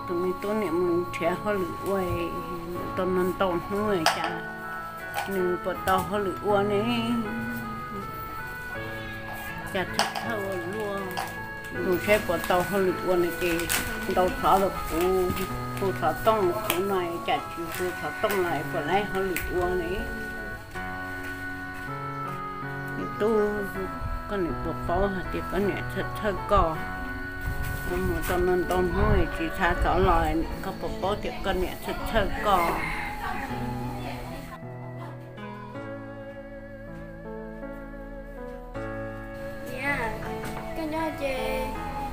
Tus me tub niam mus nrhiav hauj lwm ua tau ntau ntau hnub cas nws puas tau hauj lwm ua ne? Cas txhawj txhawj ua luaj. Mus saib puas tau hauj lwm ua no ces ntau xov los kuv hu xov tooj, kuv no cas tsis hu xov tooj los puas laib hauj lwm ua ne? Me tub, koj niam puas paub hais tias koj niam txhawj txhawj koj? Mus tau ntau ntau hnub tsis xa xov los, koj puas paub tias koj niam txhawj txhawj koj? Niam, koj nyob ces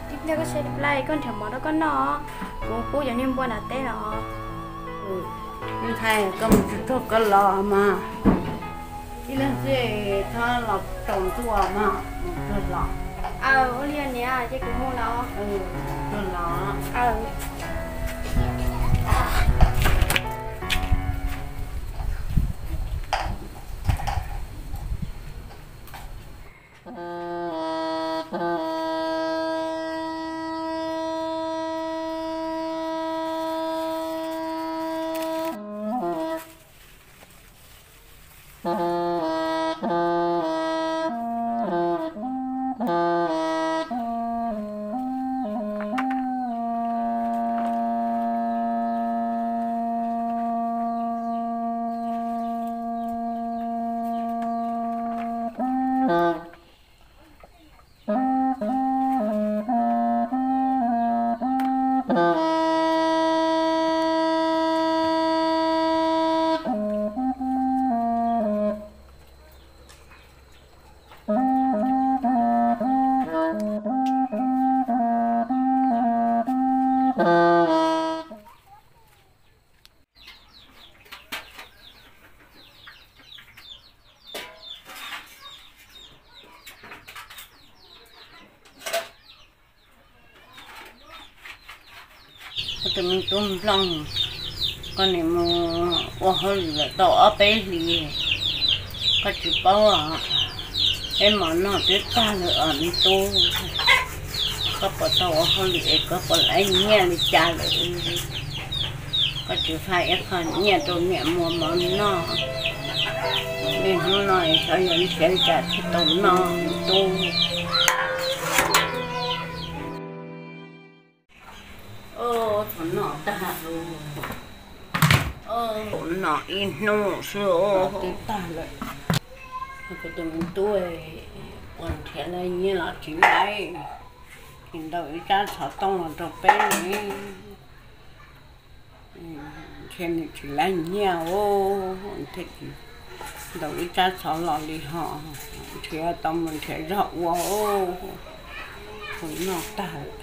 tib pliag koj sawv tsis plai koj nrhiav mov rau koj noj, kuv pub cov niag npua nram teb los. Ntxhais, koj mus tsuag tsuag koj los mas, ib leeg xwb txhob los tsaus ntuj mas, mus tsuag los. Aw, ua li niam, ces kuv mus los. Mus tsuag los. Koj tus me tub Nplooj, koj niam mus ua hauj lwm lawm tau ob peb hlis, koj tsis paub os. Peb mov noj twb tag lawm os me tub. Koj puas tau ua hauj lwm es koj puas laib nyiaj li cas lawm? Koj tsis faib ib qho nyiaj rau niam muag mov noj, niaj hnub no xyov yuav nrhiav li cas thiaj tau noj me tub. Ua txog no tag lawm, ua txog no ib hnub xwb twb tag lawm. Kuv tus me tub, ua nrhiav nyiaj los tsis laib, tsis ntau ib tsab xov tooj los rau peb li. Ntshe nws tsis laib nyiaj os, thiaj tsis ntau ib tsab xov los li hos. Nrhiav tau mus nrhiav zog ua os, ua noj tag lawm.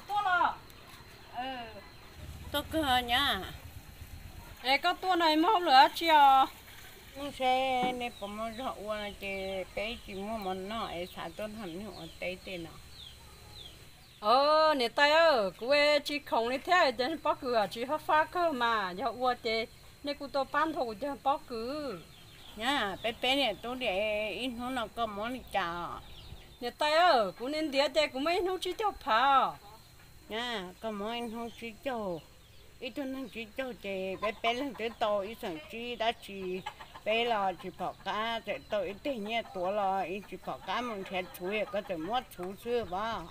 Tuaj los? Tuaj kawg nyab. Es koj tuaj no muaj hauj lwm dab tsi os? Muaj, seb nej puas muaj zog ua no ces peb tsis muaj mov noj es xav tuaj nrog nej ua teb tej no. Niam tais, kuv tsis khoom li thiab, cov pob kws tsis fab fab kawg mas yog ua ces nej kuj tuaj pab nthuav kuv cov pob kws. Nyab, peb peb niam tub tias ib hnub no koj muab li cas? Niam tais, kuv ntiav ces kuv muab ib hnub tsib caug phav. Nyab, koj muab ib hnub tsib caug, ib tug neeg tsib caug ces peb peb leeg twb tau ib xeem tsib dab tsi, peb los tsis pom qab, txawm tau ib teg nyiaj tuav los tsis pom qab mus nrhiav txhuv, koj txawm muab txhuv xwb as.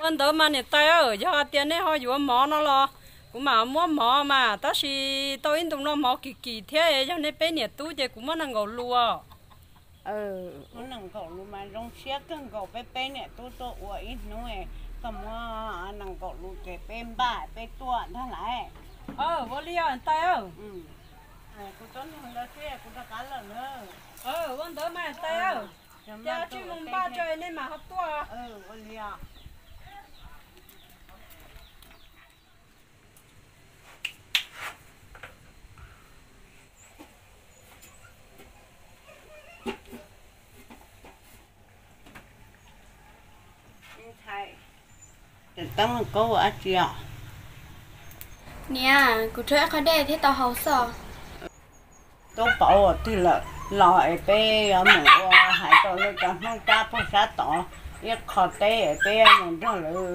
Ua ntawd mas niam tais, yog hais tias nej ho yuav mov no los kuv mam muab mov mas, tab sis tau ib ntus no mov kim kim thiab, yog nej peb niam tub ces kuv muab nees nkaum lus. Muab nees nkaum lus mas zoo siab kawg nkaus, peb peb niam tub tuaj ua ib hnub, koj muab nees nkaum lus ces peb npaj peb tuaj ntag lauj. Ua li os niam tais. Kuv txhob nug ntawd thiab kuv rov qab lawm na. Ua ntawd mas niam tais, ces tsij mus npaj tso nej mam ho tuaj. Ua li os. Ntxhais, Teeb Meem Kub ua dab tsi os? Niam, kuv rhaub ib qho dej thiab tau haus xwb. Tub Pov ua twg lawm los es peb yuav mus ua, hais rau lawv cov Hmoob Tsab puag sab tod ib qho teb es peb mus nrog lawv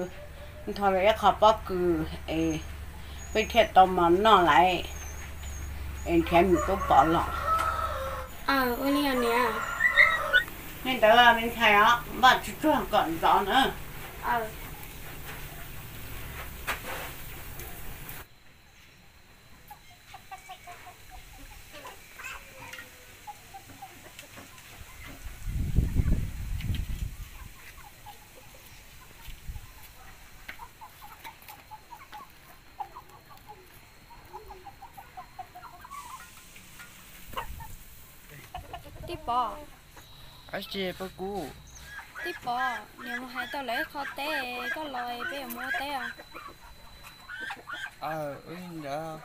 nthua lawv ib qho pob kws es peb thiaj tau mov noj lawm es nrhiav me Tub Pov los. Ua li os niam. Li ntawd me ntxhais os, npaj tsuag tsuag kom ntxov na. Tib Pov. Ab, tsis pab kub. Tib Pov, niam mus hais tau lawv ib qho teb, koj los peb yuav mus ua teb os. Aw, wb ntawd.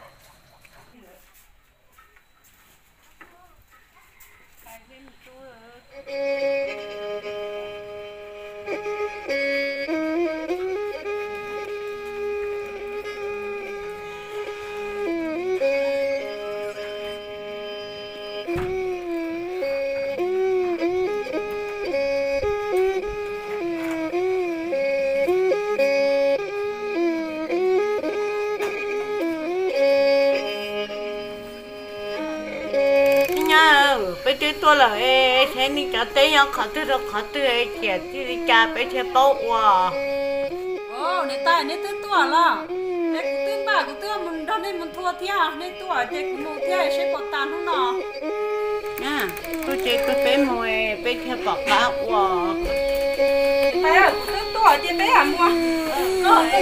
Nyab, peb twb tuaj lawm es, nej cov teb nyob qhov twg rau qhov twg es, cia li cas peb thiaj paub ua. Niam tais, nej twb tuaj los? Es kuv twb npaj, kuv twb mus nrog nej mus nthua thiab, nej tuaj ces kuv mus thiab, seb puas tas hnub no. Tuaj ces tuaj peb mus, peb thiaj pom qab ua. Niam tais, kuv twb tuaj ces peb mus. Niam tais,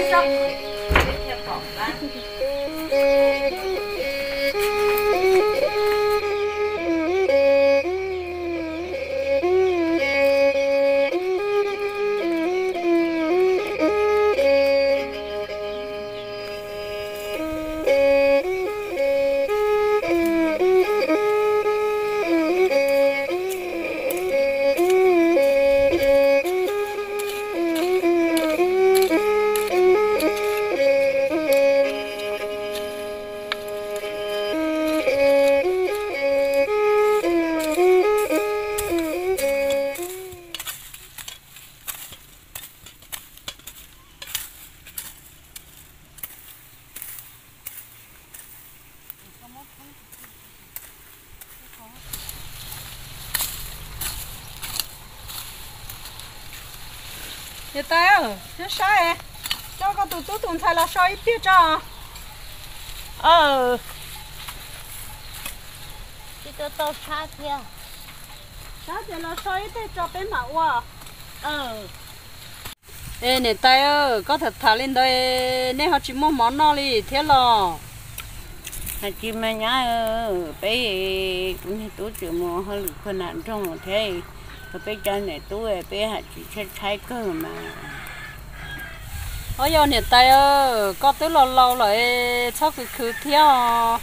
nyob saib, coj koj tus tub tus ntxhais los so ib pliag tso. Tsis tau tau sab thiab. Sab ces los so ib teg tso peb mam ua. Es niam tais, koj tham tham li ntawd, nej ho tsis muaj mov noj li thiab los? Hais tsis mas nyab, peb, kuv niag tub tseem mus hauj lwm puag nram nroog thiab, peb cov niam tub peb hais tsis tshaib tshaib kawg mas. Os, yog niam tais, koj twb laus laus lawm, txhob khwv khwv thiab os.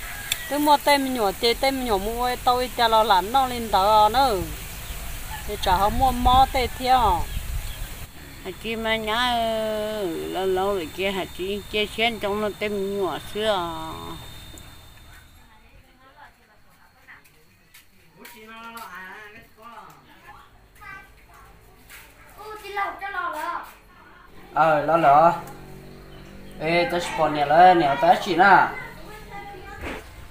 Twb muaj tej me nyuam ces tej me nyuam mus ua tau li cas los lam noj li ntawd na. Es tsam ho muaj mob tej thiab os. Hais tsis mas nyab, laus laus lawm ces hais tsis cia siab ntsoov luag tej me nyuam xwb os. Aw, los lawm. Es tab sis pom niam lawv, niam lawv tab sis na.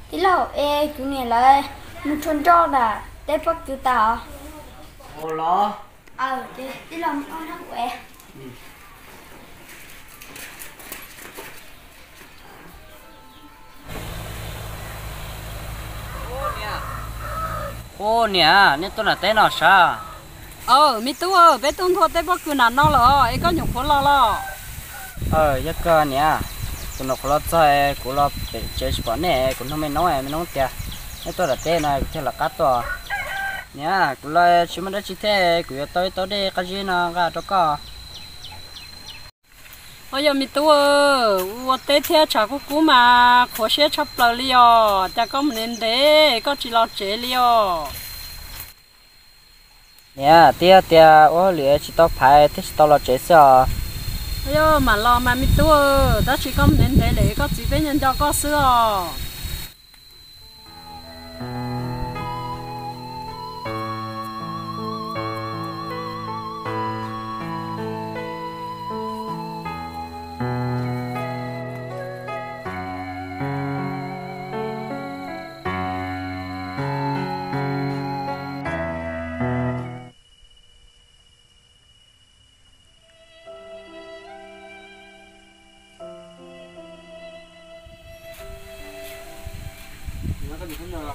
Tij laug, es kuv niam lawv mus txog nroj ntawm teb pob kws tas os. Ua los. Aw, ces tij laug mus ua na kuv es. Ub niam, nej tuaj nram teb no sav? Aw, me tub, peb tuaj nthua teb pob kws nram no lawm os, es koj nyuam qhuav los los? Aw, yog kawg niam, kuv nyuam qhuav los txog, kuv los pem tsev tsis pom nej, kuv nug me noob, me noob tias nej tuaj nram teb no kuv thiaj los qab tuaj. Niam, kuv los tsis muaj dab tsi thiab, kuv yuav tau ib taub dej qab zib no nqa rau koj. Os, yog me tub, ua teb thiab tshav kub kub mas qhuav siab tshaj plaws li os, cas koj mus ntev ntev koj tsis los tsev li os? Niam, twb yog tias ua hauj lwm tsis tau phaiv thiaj tsis tau los tsev xwb os. Yog mam los mas me tub, tab sis koj ntev ntev lawm koj txiv peb nco nco koj xwb os.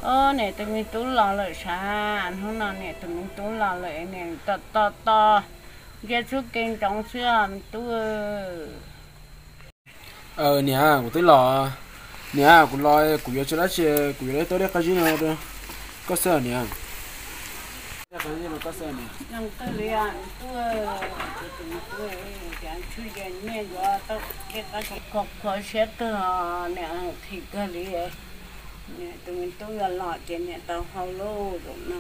Ob, niam tus me tub los lawm sav, hnub no niam tus me tub los lawm, niam tos tos tos ntsia txhub kev ntsoov xwb os me tub. Niam, kuv twb los. Niam, kuv los kuv yuav tsis dab tsi, kuv yuav tuaj dej qab zib no rau koj xwb niam. Koj xwb niam. Tub, tus me tub, tshwj ze niaj yuav tau dej qab zib, kho kho siab kawg, niam thim kawg li. Niam tus me tub yuav los ces niam tau hau lauj zaum no.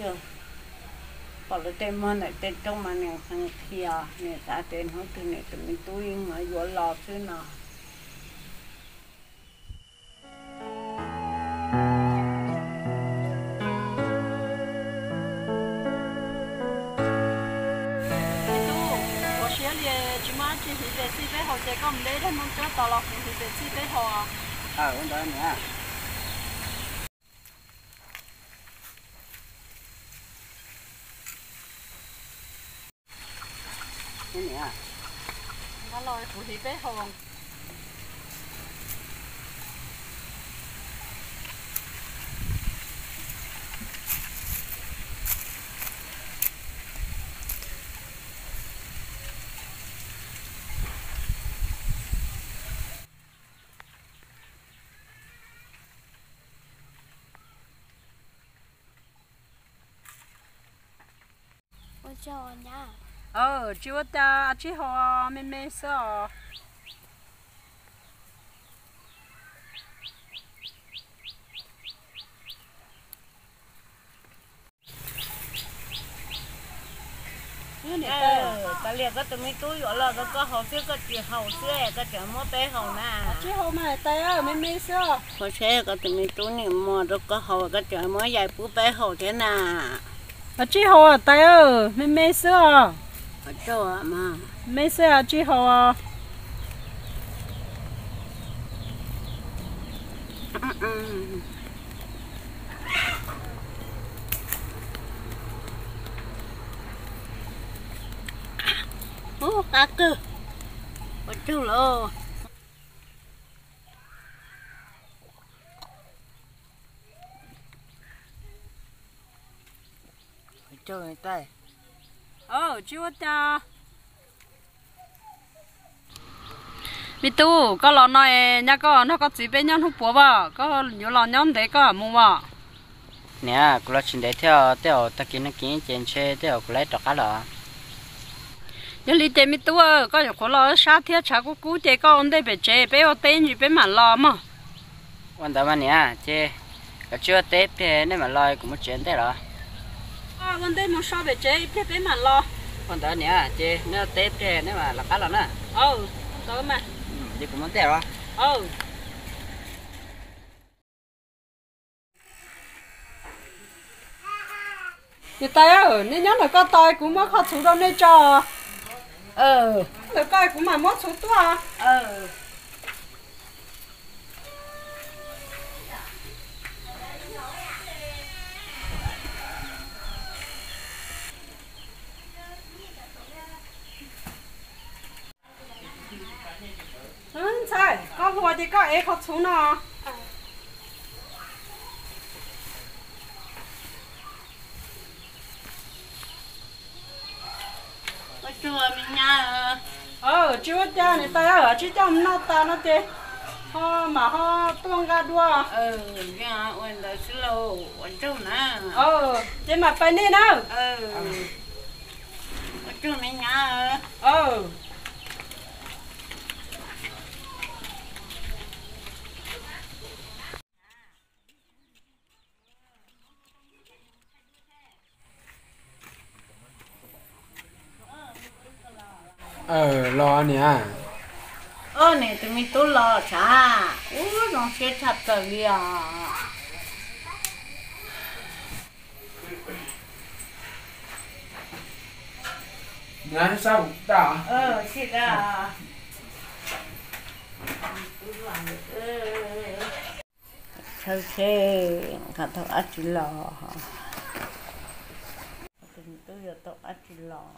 Yog pom lawv tej muag ntawm tej roob mas niam heev qhia, niam xav tias hnub twg niam tus me tub yeej yuav los xwb no. Me tub, ua siab li tsis muaj dab tsi hliv pem txij peb haus ces koj mus de daim nplooj tsawb tos los kuv hliv pem txij peb haus. Ua ntawd niam. Niam, kuv hliv peb haus. Tsis ua cas, tsis haus, me me xwb os. Kav liam, koj tus me tub yuav los rau koj haus xwb koj tsis haus xwb koj tseem muab peb haus na. Tsis haus mas tais, me me xwb. Koj saib koj tus me tub niam muab rau koj haus koj tseem muab yais pub peb haus thiab na. Tsis haus tais, me me xwb os. Me xwb tsis haus. Ub, qab kawg, ua tsaug lauj. Tsis ua cas. Me tub, koj los no es nyab koj nrog koj txiv peb nyob hnub puav as, koj yuav los nyob ntev koj mam mus as. Niam, kuv los tsis ntev thiab, tej zaum tag kis no kis ces ntshe tej zaum kuv lawv rov qab los. Yog li ces me tub, koj yuav qhuav los sab thiab tshav kub kub ces koj ua ntej pem tsev, peb ua teb ntsis peb mam los mog. Ua ntawd mas niam, ces koj tsis ua teb pliag nej mam los kuv mus tsev ntej los? Ua ntej mus so pem tsev ib pliag peb mam los. Ua ntawd niam, ces nej ua teb pliag nej mam rov qab los na. Ntawd mas, ces kuv mus ntej los. Niam tais, nej nyob ntawm ko tos kuv muab qhov txhuv rau nej tso. Ntawm ko kuv mam muab txhuv tuaj. Ntxhais, koj hluas ces koj ev qhov txhuv no. Tsis ua cas niam tais, tsis coj mus noj tas no ces ho mam ho tuaj nqa dua. Ua ntawd xwb lauj, ua tsaug na. Ces mam pais nej na. Ua tsaug me nyab. Los niam. Niam, tus me tub los tshav, ub zoo siab tshaj plaws li os. Saib seb nqa tau dab tsi los, tus me tub yuav tau dab tsi los.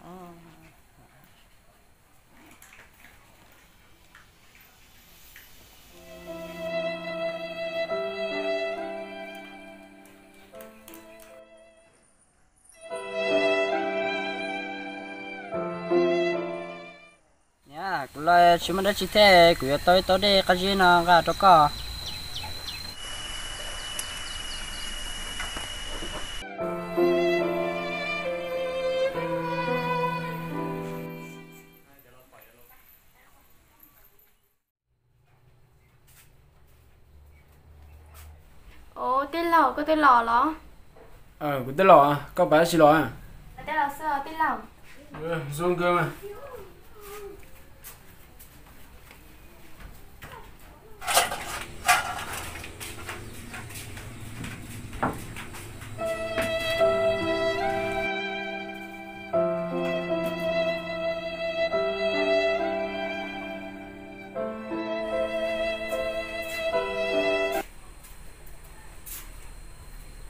Niam, kuv los tsis muaj dab tsi thiab, kuv yuav tau ib taub dej qab zib no nqa rau koj. Ov, tij laug, koj twb los los? Kuv twb los, koj pab tsis los? Tij laug xwb tij laug. Zoo nkauj.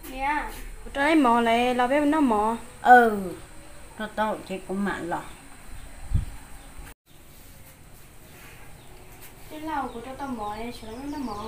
Niam, kuv rau ib mov lawm, los peb noj mov. Rau tau ces kuv mam los. Tij laug, kuv rau tau mov, sawv daws noj mov.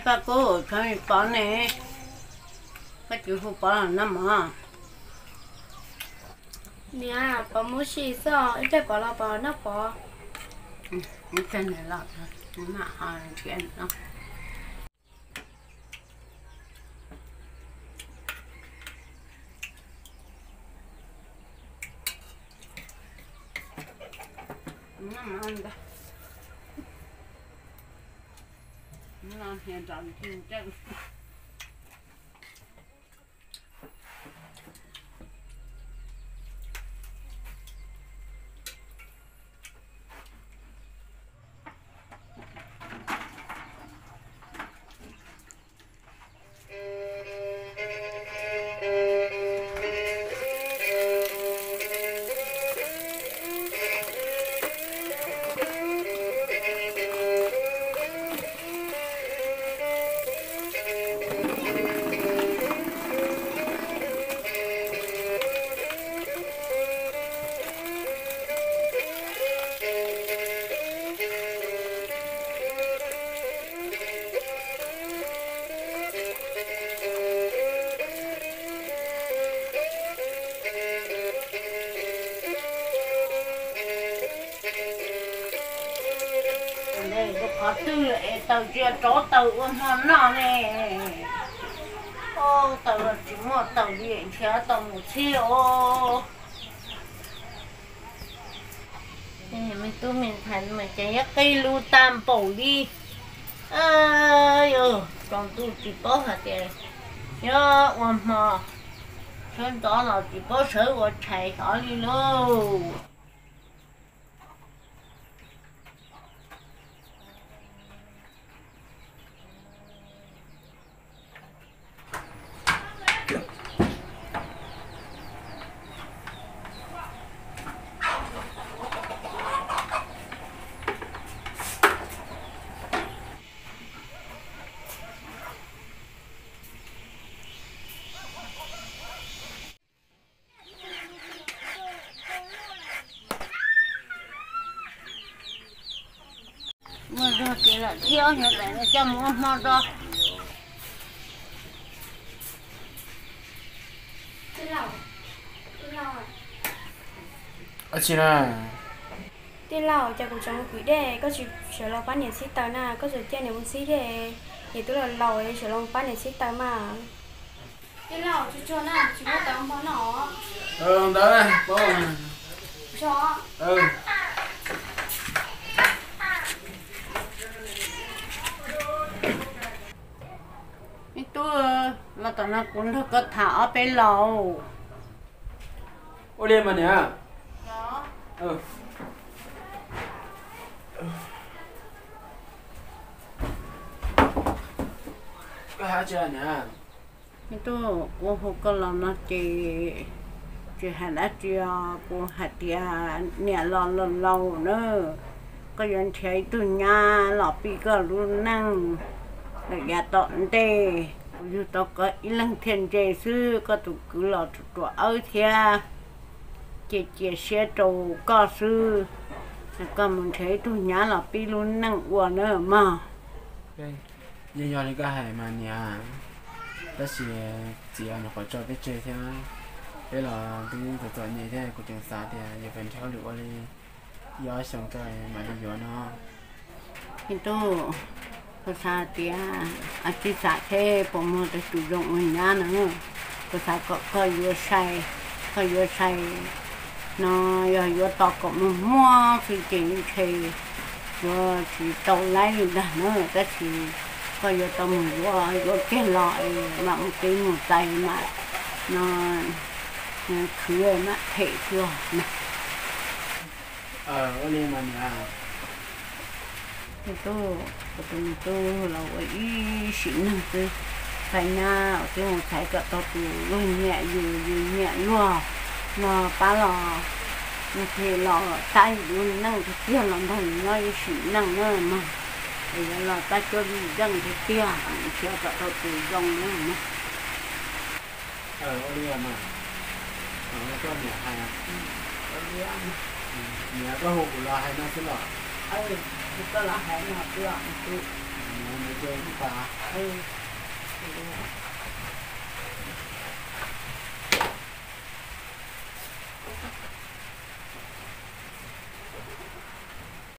Pab Kub, tshuav Pov ne, koj tsis hu Pov los noj mov? Niam, Pov mus ua si xwb, ib pliag Pov los Pov noj Pov. Ib pliag nws los, nws mam ho nrhiav nws noj. Qhov twg es taws tsis tsov taws ua hmo noj ne? Taws los tsis muaj, taws li nrhiav tau mus txhib os. Me tub me ntxhais mas ces yeej qis lus tag npaum li. Yog tsaus ntuj tsis paub hais tias yog ua hmo, sawv ntxov los tsis paub sawv ua tshais tod li lauj. Muaj zog ces lam thiab, nyob daim no coj mus ua hmo tso. Tij laug, cas kuv tseem ua kwv dej, koj tsis sawv los pab niam txhib taws na, koj tseem cia niam mus txhib dej. Ces twb los laus sawv los pab niam xib taws mas. Tij laug, tsuag tsuag na, tsis muaj taws npog noj. Ntawd, me tub, los tom no kuv nrog koj tham ob peb los. Ua li mas niam. Koj hais dab tsi niam? Me tub, kuv hu koj los no ces tsis hais dab tsi os, kuv hais tias niam los laus laus na, koj yuav nrhiav ib tug nyab los pib koj lub neej lawm yav tom ntej. Kuv yug tau koj ib leeg thiaj ntse xwb, koj tus kwv los ruam ruam awb thiab, ces cia siab rau koj xwb. Koj mus nrhiav ib tug nyab los pib lub neej ua na mog. Yeej yog li koj hais mas niam, tab sis txiv nyuam qhuav tso peb tseg thiab, peb los twb txom txom nyem thiab, kuv tseem xav tias yuav pes nrhiav hauj lwm ua li, ib ob xyoos kawg mam li yuav no. Me tub, kuv xav tias, tsis xav seb puas muaj tus zoo ua nyab no, kuv xav kom koj yuav sai, koj yuav sai no, yog yuav tos kom mus muaj xwb ces ntshe yuav tsis tau laib li ntag na, tab sis koj yuav tau mus yuav, yuav kiag los es mam mus pib mus txais mam no khwv mam them xwb os. Ua li mas niam. Me tub, kuv tus me tub los ua ib sim neej xwb, txhais nyab twb mus txhais kom tau tus luag nyiam yus, yus nyiam luag, no pab los, nws thiaj los tab yus lub neej tiag tiag los nrog yus nyob ib sim neej na mog, es yuav los tab cuab vij zeej tiag tiag, nrhiav kom tau tus zoo na mog. Ua li mas, koj niam hais, niam koj hu kuv los hais no xwb los? Koj los hais no xwb os me tub. Niam, niam ces ib pas.